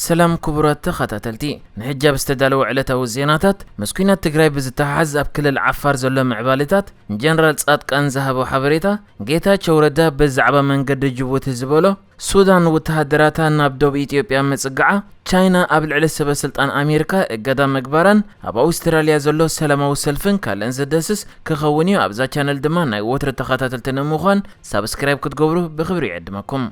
ሰላም ክቡራት ተኸታተልቲ፣ ንሕጂ ኣብ ዝተዳለወ ዕለታዊ ዜናታት፣ ምስ ኲናት ትግራይ ብዝተሓሓዝ ኣብ ክልል ዓፋር ዘሎ ምዕባሌታት፣ ጀነራል ጻድቃን ዝሃቦ ሓበሬታ፣ ጌታቸው ረዳ ብዛዕባ መንገዲ ጅቡቲ ዝበሎ፣ ሱዳን ወተሃደራታ ናብ ዶብ ኢትዮጵያ ምጽግዓ፣ ቻይና ኣብ ልዕሊ ሰበ ስልጣን ኣሜሪካ እገዳ ምግባራን፣ ኣብ ኣውስትራልያ ዘሎ ሰላማዊ ሰልፍን ካልእን ዝደስስ ክኸውን እዩ። ኣብዛ ቻነል ድማ ናይ ወትሩ ተኸታተልቲ ንምዃን ሳብስክራይብ ክትገብሩ ብኽብሪ ይዕድመኩም።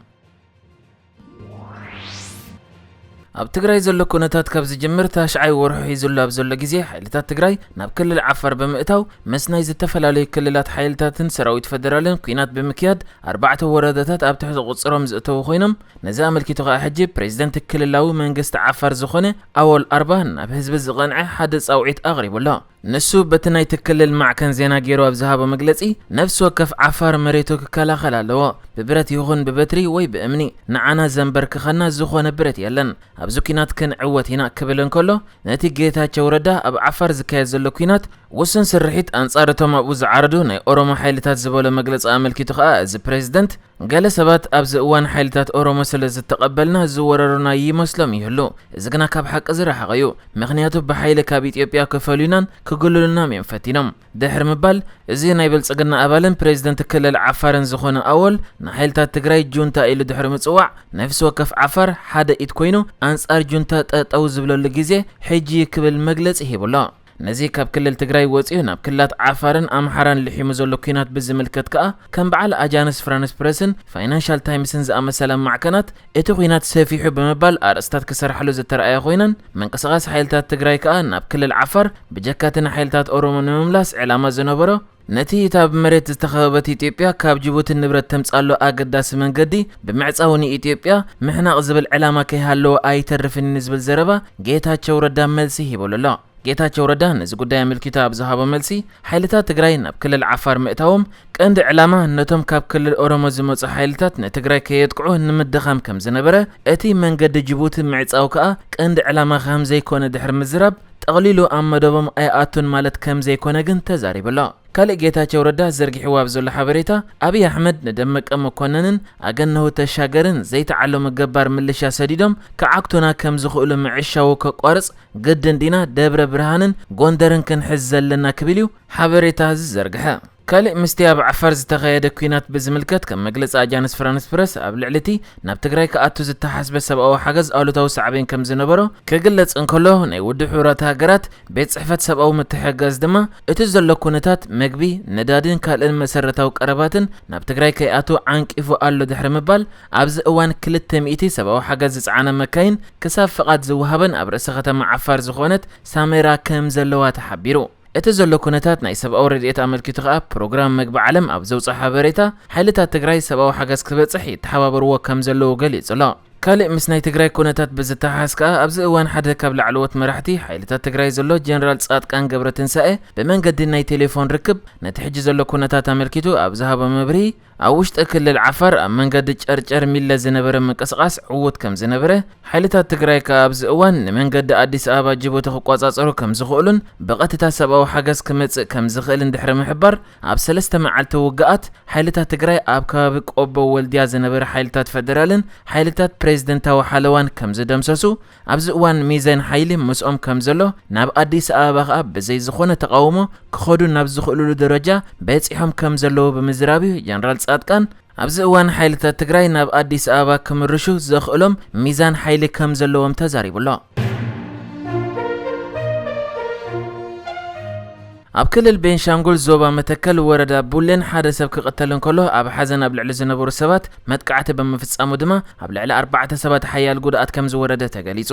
ኣብ ትግራይ ዘሎ ኩነታት ካብ ዝጅምር ታሽዓይ ወርሑ ሒዙሉ ኣብ ዘሎ ግዜ፣ ሓይልታት ትግራይ ናብ ክልል ዓፋር ብምእታው፣ ምስ ናይ ዝተፈላለዩ ክልላት ሓይልታትን ሰራዊት ፈደራልን ኲናት ብምክያድ፣ ኣርባዕተ ወረዳታት ኣብ ትሕቲ ቁጽሮም ዝእተዉ ኮይኖም፣ ነዚ ኣመልኪቱ ከኣ ሕጂ ፕሬዚደንት ክልላዊ መንግስቲ ዓፋር ዝኾነ ኣወል ኣርባ ናብ ህዝቢ ዝቐንዐ ሓደ ጻውዒት ኣቕሪቡ ኣሎ። ንሱ በቲ ናይቲ ክልል ማዕከን ዜና ገይሩ ኣብ ዝሃቦ መግለጺ፣ ነፍሲ ወከፍ ዓፋር መሬቱ ክከላኸል ኣለዎ። ብብረት ይኹን ብበትሪ ወይ ብእምኒ ንዓና ዘንበርክኸና ዝኾነ ብረት የለን። ኣብዚ ኲናት ክንዕወት ኢና ክብል እንከሎ፣ ነቲ ጌታቸው ረዳ ኣብ ዓፋር ዝካየድ ዘሎ ኲናት ውሱን ስርሒት ኣንጻር እቶም ኣብኡ ዝዓረዱ ናይ ኦሮሞ ሓይልታት ዝበሎ መግለጺ ኣመልኪቱ ከኣ፣ እዚ ፕሬዝደንት፣ ገለ ሰባት ኣብዚ እዋን ሓይልታት ኦሮሞ ስለ ዝተቐበልና ዝወረሩና ይመስሎም ይህሉ። እዚ ግና ካብ ሓቂ ዝረሓቐ እዩ። ምኽንያቱ ብሓይሊ ካብ ኢትዮጵያ ክፈልዩናን ክግልሉናም እዮም ፈቲኖም። ድሕሪ ምባል፣ እዚ ናይ ብልጽግና ኣባልን ፕሬዝደንት ክልል ዓፋርን ዝኾነ ኣወል፣ ንሓይልታት ትግራይ ጁንታ ኢሉ ድሕሪ ምጽዋዕ፣ ነፍሲ ወከፍ ዓፋር ሓደ ኢድ ኮይኑ ኣንጻር ጁንታ ጠጠው ዝብለሉ ግዜ ሕጂ እዩ ክብል መግለጺ ሂቡ ኣሎ። ነዚ ካብ ክልል ትግራይ ወጺኡ ናብ ክልላት ዓፋርን ኣምሓራን ልሒሙ ዘሎ ኲናት ብዝምልከት ከኣ፣ ከም በዓል ኣጃንስ ፍራንስ ፕረስን ፋይናንሻል ታይምስን ዝኣመሰላ ማዕከናት፣ እቲ ኲናት ሰፊሑ ብምባል ኣርእስታት ክሰርሓሉ ዝተረኣያ ኮይነን፣ ምንቅስቓስ ሓይልታት ትግራይ ከኣ ናብ ክልል ዓፋር ብጀካ እቲ ንሓይልታት ኦሮሞ ንምምላስ ዕላማ ዝነበሮ፣ ነቲ እታ ብመሬት ዝተኸበበት ኢትዮጵያ ካብ ጅቡቲ ንብረት ተምጽኣሉ ኣገዳሲ መንገዲ ብምዕጻው ንኢትዮጵያ ምሕናቕ ዝብል ዕላማ ከይሃለዎ ኣይተርፍን እዩ ንዝብል ዘረባ ጌታቸው ረዳ መልሲ ሂቡሉ ኣሎ። ጌታቸው ረዳ ነዚ ጉዳይ ኣመልኪቱ ኣብ ዝሃቦ መልሲ፣ ሓይልታት ትግራይ ናብ ክልል ዓፋር ምእታዎም ቀንዲ ዕላማ ነቶም ካብ ክልል ኦሮሞ ዝመጹ ሓይልታት ንትግራይ ከየጥቅዑ ንምድኻም ከም ዝነበረ፣ እቲ መንገዲ ጅቡቲ ምዕጻው ከኣ ቀንዲ ዕላማ ከም ዘይኮነ ድሕሪ ምዝራብ፣ ጠቕሊሉ ኣብ መደቦም ኣይኣቱን ማለት ከም ዘይኮነ ግን ተዛሪቡ ኣሎ። ካልእ ጌታቸው ረዳ ዘርጊሕዎ ኣብ ዘሎ ሓበሬታ፣ ኣብይ ኣሕመድ ንደመቀ መኮነንን ኣገነሁ ተሻገርን ዘይተዓለሙ ገባር ምልሻ ሰዲዶም ክዓግቱና ከም ዝኽእሉ ምዕሻዉ ከቋርጽ ግድን ዲና ደብረ ብርሃንን ጎንደርን ክንሕዝ ዘለና ክብል እዩ ሓበሬታ ዝዘርግሐ። ካልእ ምስቲ ኣብ ዓፋር ዝተኻየደ ኲናት ብዝምልከት፣ ከም መግለጺ ኣጃንስ ፍራንስ ፕረስ፣ ኣብ ልዕሊ እቲ ናብ ትግራይ ክኣቱ ዝተሓስበ ሰብኣዊ ሓገዝ ኣሉታዊ ሳዕቤን ከም ዝነበሮ ክግለጽ እንከሎ፣ ናይ ውድብ ሕቡራት ሃገራት ቤት ጽሕፈት ሰብኣዊ ምትሕግጋዝ ድማ፣ እቲ ዘሎ ኩነታት መግቢ፣ ነዳድን ካልእን መሰረታዊ ቀረባትን ናብ ትግራይ ከይኣቱ ዓንቂፉ ኣሎ ድሕሪ ምባል፣ ኣብዚ እዋን ክልተ ሚእቲ ሰብኣዊ ሓገዝ ዝጸዓና መካይን ክሳብ ፍቓድ ዝወሃበን ኣብ ርእሰ ከተማ ዓፋር ዝኾነት ሳሜራ ከም ዘለዋ ተሓቢሩ። እቲ ዘሎ ኩነታት ናይ ሰብኣዊ ረድኤት ኣመልኪቱ ከኣ፣ ፕሮግራም መግቢ ዓለም ኣብ ዘውፅኦ ሓበሬታ፣ ሓይልታት ትግራይ ሰብኣዊ ሓገዝ ክበፅሕ ይተሓባበርዎ ከም ዘለዉ ገሊጹ ኣሎ። ካልእ ምስ ናይ ትግራይ ኩነታት ብዝተሓሓዝ ከኣ፣ ኣብዚ እዋን ሓደ ካብ ላዕለዎት መራሕቲ ሓይልታት ትግራይ ዘሎ ጀነራል ጻድቃን ገብረትንሳኤ ብመንገዲ ናይ ቴሌፎን ርክብ ነቲ ሕጂ ዘሎ ኩነታት ኣመልኪቱ ኣብ ዝሃቦ መብርሂ፣ ኣብ ውሽጢ ክልል ዓፋር ኣብ መንገዲ ጨርጨር ሚለ ዝነበረ ምንቅስቓስ ዕዉት ከም ዝነበረ፣ ሓይልታት ትግራይ ከኣ ኣብዚ እዋን ንመንገዲ ኣዲስ ኣበባ ጅቡቲ ክቆጻጸሩ ከም ዝኽእሉን ብቐጥታ ሰብኣዊ ሓገዝ ክመጽእ ከም ዝኽእልን ድሕሪ ምሕባር፣ ኣብ ሰለስተ መዓልቲ ውግኣት ሓይልታት ትግራይ ኣብ ከባቢ ቆቦ ወልድያ ዝነበረ ሓይልታት ፈደራልን ሓይልታት ፕሬዝደንታዊ ሓለዋን ከም ዝደምሰሱ፣ ኣብዚ እዋን ሚዛን ሓይሊ ምስኦም ከም ዘሎ፣ ናብ ኣዲስ ኣበባ ከኣ ብዘይ ዝኾነ ተቓውሞ ክኸዱ ናብ ዝኽእሉሉ ደረጃ በጺሖም ከም ዘለዉ ብምዝራብ እዩ ጀነራል ጻድቃን፣ ኣብዚ እዋን ሓይልታት ትግራይ ናብ ኣዲስ ኣበባ ክምርሹ ዘኽእሎም ሚዛን ሓይሊ ከም ዘለዎም ተዛሪቡ ኣሎ። ኣብ ክልል ቤንሻንጉል ዞባ መተከል ወረዳ ቡሌን ሓደ ሰብ ክቕተል እንከሎ፣ ኣብ ሓዘን ኣብ ልዕሊ ዝነበሩ ሰባት መጥቃዕቲ ብምፍጻሙ ድማ ኣብ ልዕሊ ኣርባዕተ ሰባት ሓያል ጉድኣት ከም ዝወረደ ተገሊጹ።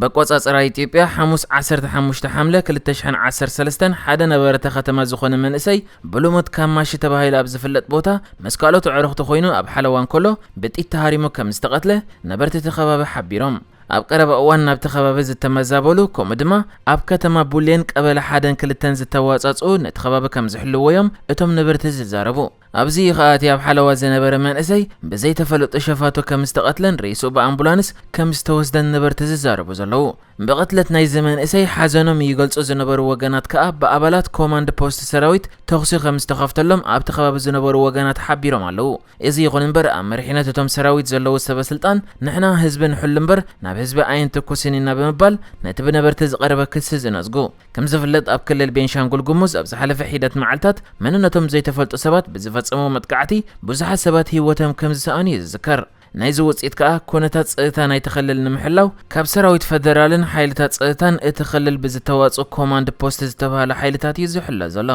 በቆጻጽራ ኢትዮጵያ፣ ሓሙስ ዓሰርተ ሓሙሽተ ሓምለ ክልተ ሽሕን ዓሰርተ ሰለስተን ሓደ ነበርቲ ከተማ ዝኾነ መንእሰይ ብልሙድ ካማሺ ተባሂሉ ኣብ ዝፍለጥ ቦታ ምስ ካልኦት ኣዕሩኽቱ ኮይኑ ኣብ ሓለዋ እንከሎ ብጥይት ተሃሪሙ ከም ዝተቐትለ ነበርቲ እቲ ከባቢ ሓቢሮም። ኣብ ቀረባ እዋን ናብቲ ከባቢ ዝተመዛበሉ፣ ከምኡ ድማ ኣብ ከተማ ቡሌን ቀበሌ ሓደን ክልተን ዝተዋጻጽኡ ነቲ ከባቢ ከም ዝሕልዎ እዮም እቶም ነበርቲ ዝዛረቡ። ኣብዚ እዩ ከኣ እቲ ኣብ ሓለዋ ዝነበረ መንእሰይ ብዘይተፈለጡ ሸፋቱ ከም ዝተቐትለን ሬስኡ ብኣምቡላንስ ከም ዝተወስደን ነበርቲ ዝዛረቡ ዘለዉ። ብቕትለት ናይዚ መንእሰይ ሓዘኖም ይገልጹ ዝነበሩ ወገናት ከኣ ብኣባላት ኮማንድ ፖስት ሰራዊት ተኹሲ ከም ዝተኸፍተሎም ኣብቲ ከባቢ ዝነበሩ ወገናት ሓቢሮም ኣለዉ። እዚ ይኹን እምበር ኣብ መሪሕነት እቶም ሰራዊት ዘለዉ ሰበ ስልጣን ንሕና ህዝቢ ንሕሉ እምበር ናብ ህዝቢ ኣይንትኩስን ኢና ብምባል ነቲ ብነበርቲ ዝቐረበ ክሲ ዝነጽጉ። ከም ዝፍለጥ ኣብ ክልል ቤንሻንጉል ጉሙዝ ኣብ ዝሓለፈ ሒደት መዓልታት መንነቶም ዘይተፈልጡ ሰባት ብዝፈጸምዎ መጥቃዕቲ ብዙሓት ሰባት ህይወቶም ከም ዝሰኣኑ እዩ ዝዝከር። ናይዚ ውጽኢት ከኣ ኩነታት ጸጥታ ናይቲ ክልል ንምሕላው ካብ ሰራዊት ፈደራልን ሓይልታት ጸጥታን እቲ ክልል ብዝተዋጽኡ ኮማንድ ፖስት ዝተባህለ ሓይልታት እዩ ዝሕሎ ዘሎ።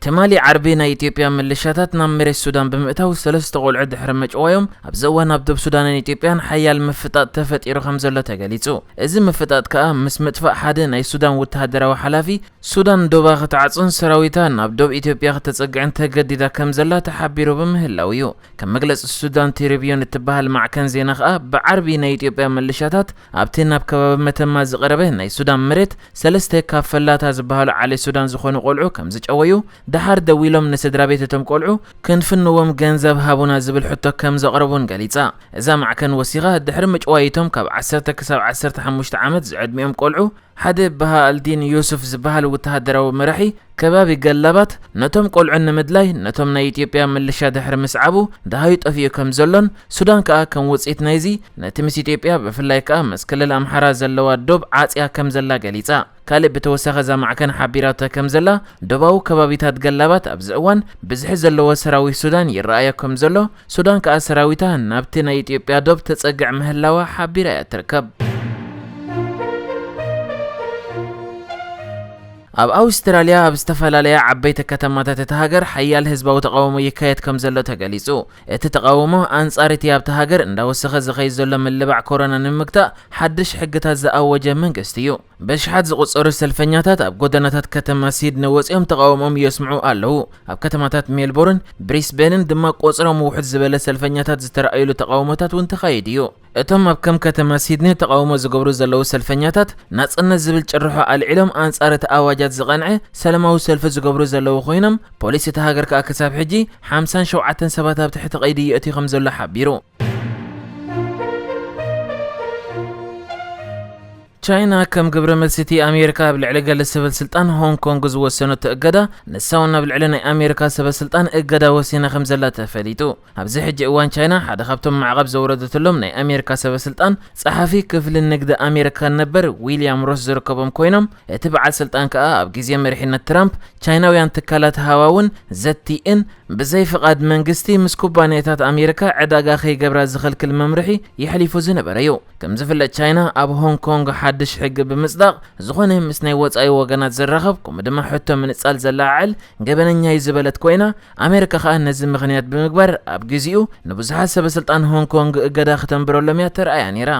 ትማሊ ዓርቢ ናይ ኢትዮጵያ ምልሻታት ናብ መሬት ሱዳን ብምእታው ሰለስተ ቆልዑ ድሕሪ ምጭዋዮም ኣብዚ እዋን ኣብ ዶብ ሱዳንን ኢትዮጵያን ሓያል ምፍጣጥ ተፈጢሩ ከም ዘሎ ተገሊጹ። እዚ ምፍጣጥ ከኣ ምስ ምጥፋእ ሓደ ናይ ሱዳን ወተሃደራዊ ሓላፊ ሱዳን ዶባ ክትዓጹን ሰራዊታ ናብ ዶብ ኢትዮጵያ ክተጸግዕን ተገዲዳ ከም ዘላ ተሓቢሩ ብምህላው እዩ። ከም መግለጺ ሱዳን ትሪቢዩን እትበሃል ማዕከን ዜና ከኣ ብዓርቢ ናይ ኢትዮጵያ ምልሻታት ኣብቲ ናብ ከባቢ መተማ ዝቐረበ ናይ ሱዳን መሬት ሰለስተ ካብ ፈላታ ዝበሃሉ ዓሌት ሱዳን ዝኾኑ ቆልዑ ከም ዝጨወዩ፣ ደሓር ደዊሎም ንስድራ ቤት እቶም ቆልዑ ክንፍንዎም ገንዘብ ሃቡና ዝብል ሕቶ ከም ዘቕረቡን ገሊጻ። እዛ ማዕከን ወሲኻ ድሕሪ ምጭዋይቶም ካብ ዓሰርተ ክሳብ ዓሰርተ ሓሙሽተ ዓመት ዝዕድሚኦም ቆልዑ ሓደ በሃ ኣልዲን ዩሱፍ ዝበሃል ወተሃደራዊ መራሒ ከባቢ ገላባት ነቶም ቆልዑ ንምድላይ ነቶም ናይ ኢትዮጵያ ምልሻ ድሕሪ ምስዓቡ ደሃዩ ጠፊኡ ከም ዘሎን ሱዳን ከኣ ከም ውጽኢት ናይዚ ነቲ ምስ ኢትዮጵያ ብፍላይ ከኣ ምስ ክልል ኣምሓራ ዘለዋ ዶብ ዓጽያ ከም ዘላ ገሊጻ። ካልእ ብተወሳኺ እዛ ማዕከን ሓቢራቶ ከም ዘላ ዶባዊ ከባቢታት ገላባት ኣብዚ እዋን ብዝሒ ዘለዎ ሰራዊት ሱዳን ይረኣዮ ከም ዘሎ ሱዳን ከኣ ሰራዊታ ናብቲ ናይ ኢትዮጵያ ዶብ ተጸግዕ ምህላዋ ሓቢራ እያ ትርከብ። ኣብ ኣውስትራልያ ኣብ ዝተፈላለያ ዓበይቲ ከተማታት እታ ሃገር ሓያል ህዝባዊ ተቓውሞ ይካየድ ከም ዘሎ ተገሊጹ። እቲ ተቓውሞ ኣንጻር እቲ ኣብታ ሃገር እንዳወሰኸ ዝኸይድ ዘሎ ምልባዕ ኮሮና ንምግታእ ሓድሽ ሕግታት ዝኣወጀ መንግስቲ እዩ። በሽሓት ዝቑጸሩ ሰልፈኛታት ኣብ ጎደናታት ከተማ ሲድኒ ወጺኦም ተቓውሞኦም የስምዑ ኣለዉ። ኣብ ከተማታት ሜልቦርን ብሪስቤንን ድማ ቁጽሮም ውሑድ ዝበለ ሰልፈኛታት ዝተረኣዩሉ ተቓውሞታት እውን ተኻይዱ እዩ። እቶም ኣብ ከም ከተማ ሲድኒ ተቓውሞ ዝገብሩ ዘለዉ ሰልፈኛታት ናጽነት ዝብል ጭርሖ ኣልዒሎም ኣንጻር እቲ ኣዋጃት ዝቐንዐ ሰላማዊ ሰልፊ ዝገብሩ ዘለዉ ኮይኖም ፖሊስ እታ ሃገር ከኣ ክሳብ ሕጂ ሓምሳን ሸውዓተን ሰባት ኣብ ትሕቲ ቀይዲ የእትዩ ከም ዘሎ ሓቢሩ። ቻይና ከም ግብረ መልሲ እቲ ኣሜሪካ ኣብ ልዕሊ ገለ ሰበ ስልጣን ሆንግ ኮንግ ዝወሰነቶ እገዳ ንሳ እውን ኣብ ልዕሊ ናይ ኣሜሪካ ሰበ ስልጣን እገዳ ወሲና ከም ዘላ ተፈሊጡ። ኣብዚ ሕጂ እዋን ቻይና ሓደ ካብቶም ማዕቐብ ዘውረደትሎም ናይ ኣሜሪካ ሰበ ስልጣን ጸሓፊ ክፍሊ ንግዲ ኣሜሪካ ነበር ዊልያም ሮስ ዝርከቦም ኮይኖም እቲ በዓል ስልጣን ከኣ ኣብ ግዜ መሪሕነት ትራምፕ ቻይናውያን ትካላት ሃዋውን ዘቲእን ብዘይ ፍቓድ መንግስቲ ምስ ኩባንያታት ኣሜሪካ ዕዳጋ ከይገብራ ዝኽልክል መምርሒ የሕሊፉ ዝነበረ እዩ። ከም ዝፍለጥ ቻይና ኣብ ሆንግ ኮንግ ሓድሽ ሕጊ ብምጽዳቕ ዝኾነ ምስ ናይ ወጻኢ ወገናት ዝራኸብ ከምኡ ድማ ሕቶ ምንጻል ዘለዓዕል ገበነኛ እዩ ዝበለት ኮይና ኣሜሪካ ከኣ ነዚ ምኽንያት ብምግባር ኣብ ግዚኡ ንብዙሓት ሰበ ስልጣን ሆንግ ኮንግ እገዳ ክተንብረሎም እያ ተርኣያ ነይራ።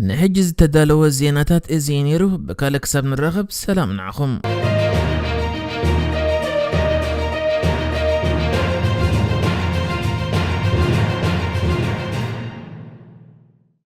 ንሕጂ ዝተዳለወ ዜናታት እዚ እዩ ነይሩ። ብካልእ ክሳብ ንራኸብ ሰላም ንዓኹም።